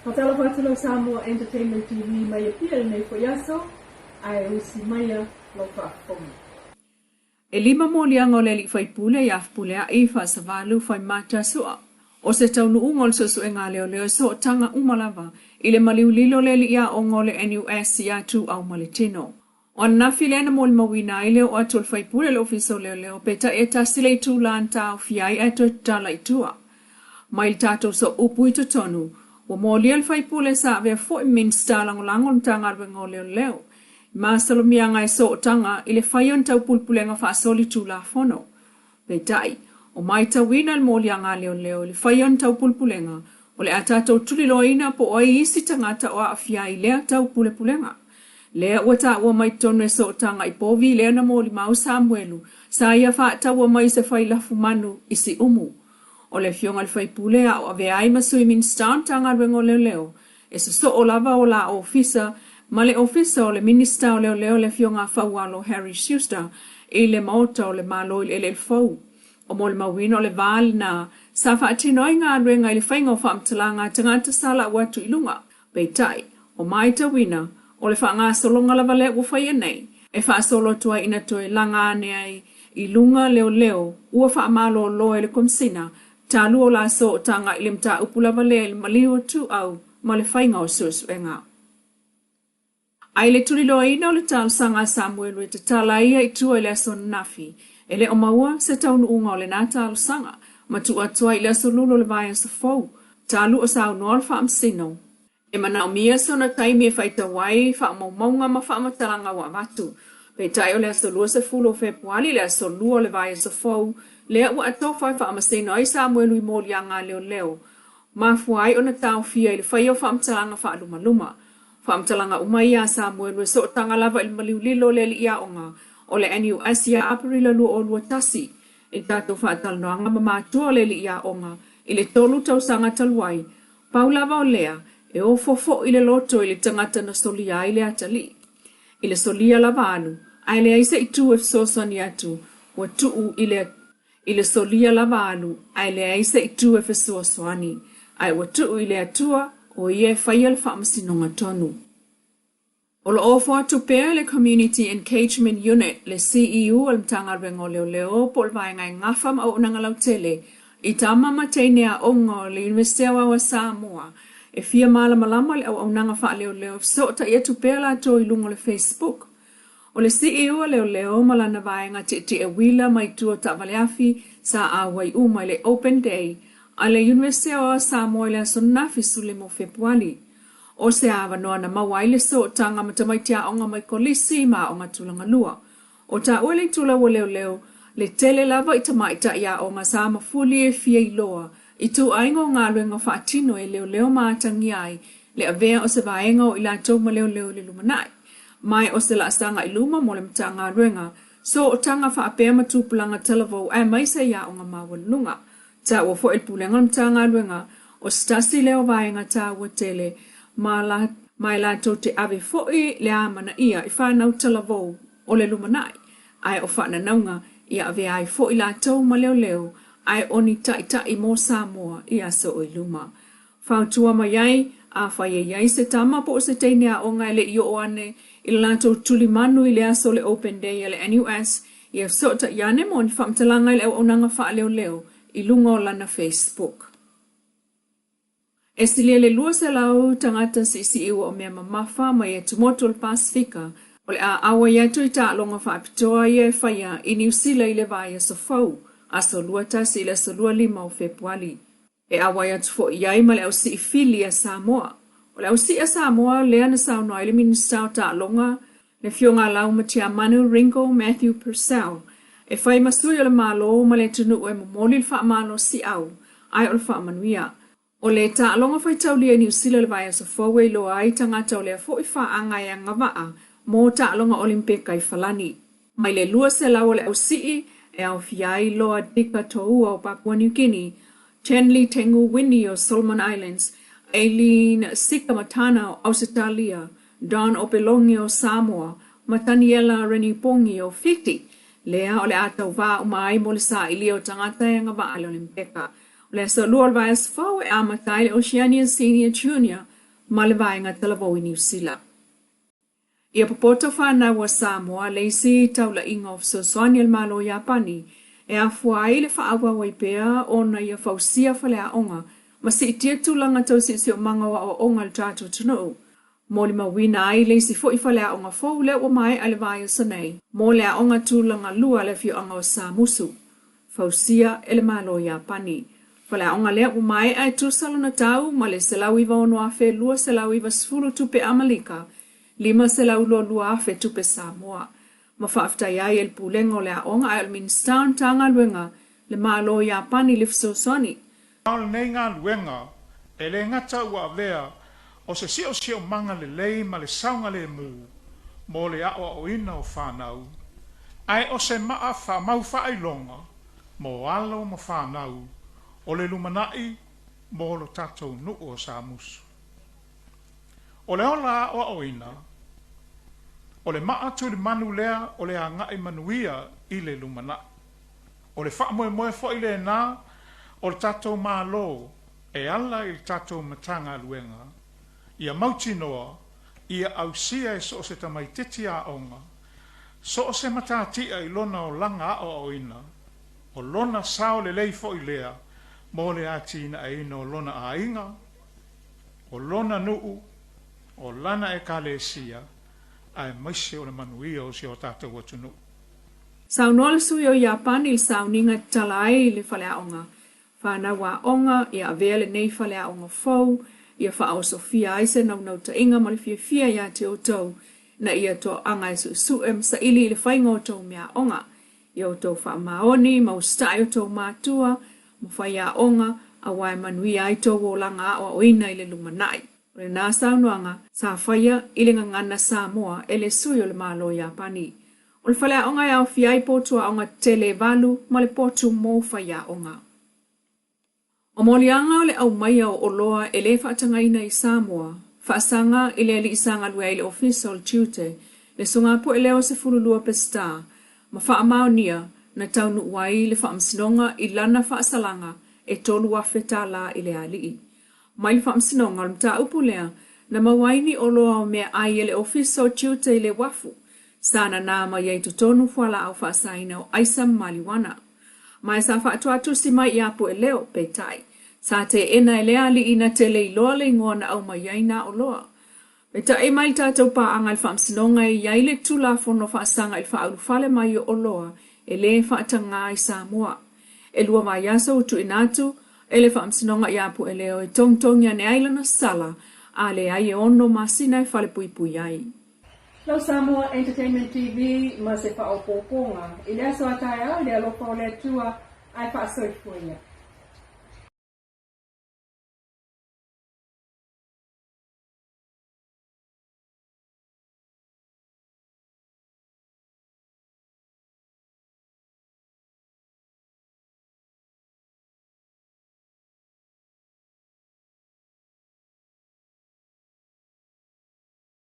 Faatalofa atu lau Samoa Entertainment TV mai Apia i lenei foi aso, ae usi maia lau faafofoga. E lima moliaga o le alii faipule ia Fepuleai Faasavalu Faimata Sua o se taunuuga o le suesuega a leoleo e sootaga uma lava i le maliu lilo o le alii aoga o le NUS ia Tuau ma le Tino. O ananafi lea na molimauina ai le oo atu o le faipule i le Ofisa o Leoleo peitai e tasi le itula na taofia ai ae toe tatala i tua. Mai le tatou sooupu i totonu, ua molia le faipule sa avea foi ma Minisita Lagolago o le Matagaluega o Leoleo i masalomiaga e sootaga i le faia o ni taupulepulega faasolitulafono. Peitai, o maitauina le moliaga a leoleo i le faia o ni taupulepulega, o le a tatou tuliloaina po o ai isi tagata o aafia ai i lea taupulepulega. Lea ua taua mai totonu e sootaga i povi lea na molimau Samuelu sa ia faataua mai se fai lafu manu i Siumu. O le afioga i le faipule a o avea ai ma Sui Minisita o le Matagaluega o Leoleo, e sosoo lava o la ofisa ma le ofisa o le Minisita o Leoleo le afioga a Faualo Harry Schuster i le Maota o le Malo i le Eleele Fou. O molimauina o le va lena sa faatino ai galuega i le faiga o faamatalaga a tagata sa lau atu i luga. Peitai, o maitauina, o le faagasologa lava lea ua faia nei, e faasolo atu ai ina toe laga ane ai i luga leoleo ua faamalolo e le Komesina talu o la sootaga i le mataupu lava lea i le maliu o Tuau ma le faiga o suesuega. A i le tuliloaina o le talosaga a Samuelu e tatala ai ia i tua i le aso ananafi, e le o maua se taunuuga o lena talosaga, ma tuu atu ai i le aso Lulu o le vaiaso fou, talu o saunoa le Faamasino. E manaomia sona taimi e faitau ai faamaumauga ma faamatalaga ua avatu. Peitai o le aso 20 o Fepuali, le aso Lua o le vaiaso fou, lea ua atofa e faamasino ai Samuelu i moliaga a leoleo, mafua ai ona taofia i le faia o faamatalaga faalumaluma. Faamatalaga uma ia a Samuelu e sootaga lava i le maliu lilo o le alii aoga o le NUS ia Aperila 2021. I le tatou faatalanoaga ma matua o le alii aoga i le tolu tausaga talu ai, pau lava o lea, e ofo foi le loto i le tagata na solia ai le atalii. I le solia lava alu, ae leai se itu e fesoasoani atu, ua tuu i le I le solia lava alu, ae leai se itu e fesoasoani, ae ua tuu i le Atua, o Ia e faia le faamasinoga tonu. O lo o ofo atu pea le Community Engagement Unit, le CEU a le Matagaluega o Leoleo po o le Vaega e Gafa ma Auaunaga Lautele i tama ma teine aoga o le Iunivesite Aoao a Samoa e fia malamalama i le auaunaga faaleoleo e fesootai atu pea latou i luga o le Facebook. O le CEO a Leoleo ma lana vaega tietie uila mai tua o taavaleafi sa auai uma i le Open Day a le Iunivesite Aoao a Samoa i le aso ananafi 15 o Fepuali. O se avanoa na maua ai le sootaga ma tamaiti aoga mai kolisi ma aoga tulaga lua. O taua le itula ua leoleo, le tele lava i tamaitai aoga sa mafuli e fia iloa i ituaiga o galuega faatino e leoleo ma atagia ai le avea o se vaega o i latou ma leoleo i le lumanai. Mai o se laasaga i luma mo le Matagaluega, sootaga faapea ma tupulaga talavou aemaise i aoga maualuluga. Taua foi le Pulega o le Matagaluega, o se tasi lea o vaega taua tele ma ma e latou te ave foi le amanaia i fanau talavou o le lumanai, ae o faananauga ia avea ai foi latou ma leoleo ae o ni taitai mo Samoa i aso o i luma. Fautua mai ai, afai e i ai se tama po o se teine aoga e le i oo ane i le latou tulimanu i le aso o le Open Day a le NUS, ia fesootai ane mo ni faamatalaga i le auaunaga faaleoleo i luga o lana Facebook. E silia le 200 tagata siisii ua o mea mamafa mai atumotu o le Pasefika o le a auai atu i taaloga faapitoa ia e faia i Niu Sila i le vaiaso fou, aso 21 i le aso 25 o Fepuali. E auai atu foi i ai ma le ausii fili a Samoa. O le ausii a Samoa lea na saunoa ai le Minisita o Taaloga, le Afioga a Laumatiamanu Ringo Matthew Purcell, e fai ma sui o le Malo ma le atunuu e momoli le faamalosiau ae o le faamanuia. O le taaloga faitaulia i Niu Sila i le vaiaso fou e iloa ai tagata o lea foi faaga e agavaa mo taaloga Olimpeka i Falani. Mai le 200 o le ausii e aofia ai Loa Dika Toua o Papua New Guinea, Chenli Tengu Winnie o Solomon Islands, Eileen Sikamatana o Ausetalia, Don Opeloge o Samoa, ma Taniela Renipongi o Fiti, lea o le a tauvā uma ai mo le sailia o tagata e agavaa i le Olimpeka. O le aso Lua o le vaiaso fou e amata ai le Oceania Senior Junior. ma le Vaega Talavou i Niu Sila. Ia popoto fanau a Samoa le isi taulaiga o fesoasoani a le Malo o Iapani e afua ai le faaauau ai pea ona ia fausia faleaoga ma siitia tulaga tau siosiomaga o aoaoga i le tatou atunuu. Molimauina ai le isi foi faleaoga fou lea ua maea i le vaiaso nei mo le aoga tulaga lua a le afioaga o Samusu, fausia e le Malo o Iapani. Faleaoga lea ua maea e tusa lona tau ma le $196,290 tupe Amelika, $522,000 tupe Samoa. Ma faafetai ai e le Pulega o le Aoga ae o le Minisita o le Matagaluega le Malo o Iapani i le fesoasoani. A o lenei galuega e le gata ua avea o se siosiomaga lelei ma le saogalemu mo le aoaoina o fanau, ae o se maa faamau faailoga mo alo ma fanau o le lumanai mo lo tatou nuu o Samusu. O le ola aoaoina, o le maa tulimanu lea o le agai manuia i le lumanai. O le faamoemoe foi lena o le tatou Malo e ala i le tatou Matagaluega ia mautinoa ia ausia e so o se tamaitiiti aoga, so o se matatia i lona olaga aoaoina, o lona sao lelei foi lea mo le atinaeina o lona aiga, o lona nuu, o lana ekalesia, aemaise o le manuia o si o tatou atunuu. Saunoa le sui o Iapani i le sauniga e tatala ai le faleaoga fanau aoga ia avea lenei faleaoga fou ia faaosofia ai se naunautaiga ma le fiafia ia te outou ina ia toaaga e suesue ma saili i le faiga o outou meaaoga ia outou faamaoni ma usitai outou matua ma faiaoga aua e manuia ai tou olaga aoaoina i le lumanai. O lena saunoaga sa faia i le gagana Samoa e le sui o le Malo o Iapani. O le faleaoga e aofia ai potu aoga tetele e valu ma le potu mo faiaoga. O moliaga o le aumaia o oloa e le faatagaina i Samoa, faasaga i le alii sa galue ai i le Ofisa o le Tiute, le sugapu'e lea o 12 Peseta, ma faamaonia na taunuu ai le Faamasinoga i lana faasalaga e $3,000 i le alii. Mai le Faamasinoga, o le mataupu lea na maua ai ni oloa o meaai e le Ofisa o Tiute i le uafu, sa nanā mai ai i totonu fualaau faasaina o aisa ma maliuana. Ma e sa faatuatusi mai iā Pueleo, peitai, sa teena e lea alii na te le iloa le igoa na aumai ai nā oloa. Peitai mai le tatou paaga i le Faamasinoga e i ai le Tulafono faasaga i le faaulufale mai o oloa e le faatagā i Samoa. E lua vaiaso ua tuuina atu e le Faamasinoga iā Pueleo e togitogi ane ai lana sala, a leai e ono masina e falepuipui ai. Lau Samoa Entertainment TV ma se faaopoopoga i le aso a taeao i le alofa o le Atua ae faasoifua ia.